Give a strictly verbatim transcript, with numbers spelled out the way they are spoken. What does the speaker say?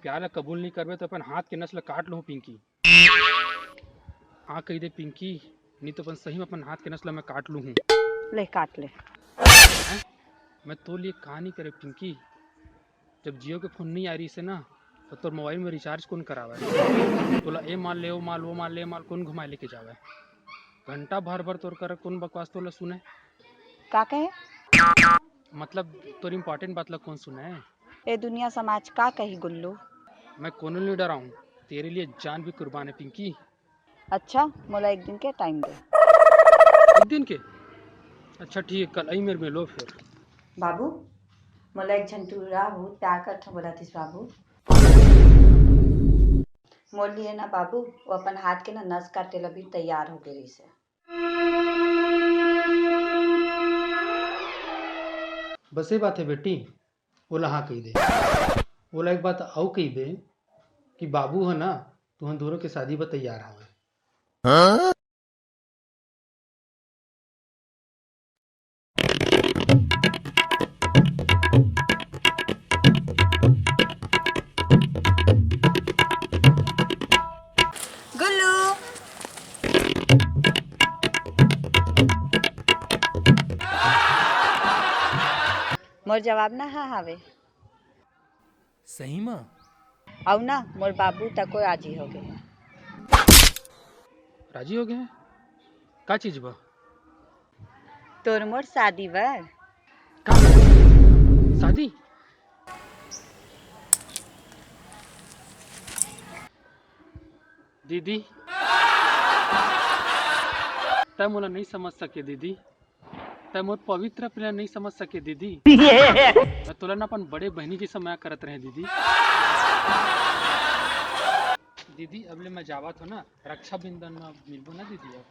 प्यार ला कबूल नहीं करबे तो अपन हाथ के नस ला काट लूँ पिंकी। हाँ कही दे पिंकी, नहीं तो अपन सही में अपन हाथ के नस ला मैं काट लूँ हूँ। ले काट ले। मैं तो लिए कहा नहीं करे पिंकी, जब जियो के फोन नहीं आ रही से ना, तो तोर मोबाइल में रिचार्ज कौन करावे? तोला ए माल ले, ओ माल, वो माल ले, माल कौन घुमाए लेके जावे? घंटा भर भर तोर कर कौन बकवास तोला सुने? का कहे? मतलब तोर इंपॉर्टेंट बात ला कौन सुने? ए दुनिया समाज का कही गुल्लू? मैं कोनो नहीं डराऊं, तेरे लिए जान भी कुर्बान है पिंकी। अच्छा, मोला एक दिन के टाइम दे। एक दिन के? अच्छा ठीक है, कल आई मेरे में लो फिर। बाबू, मोला एक झन टूरा बहुत प्यार करत बोला थिस बाबू। मोर लिए ना बाबू, वो अपन हाथ के ना नस काटे ला भी तैयार हो गए रही से। बस ये बात है बेटी, ओला हाँ कही दे। ओला एक बात अउ कही दे कि बाबू है ना, तुहन दोनों के शादी बर तैयार हवे। गुल्लू। मोर जवाब ना हाँ हावे। सही मा? अउ ना, मोर बाबू तको राजी हो गए। राजी हो गए? का चीज बा? तोर मोर शादी बर। का? शादी? दीदी, तै मोला नहीं समझ सके दीदी। तै मोर पवित्र प्रेम नहीं समझ सके दीदी। मैं तोला ना अपन बड़े बहनी के समय करत रहे दीदी। दीदी, अब ले मैं जावत हो ना, रक्षाबंधन में मिलबो ना दीदी। अब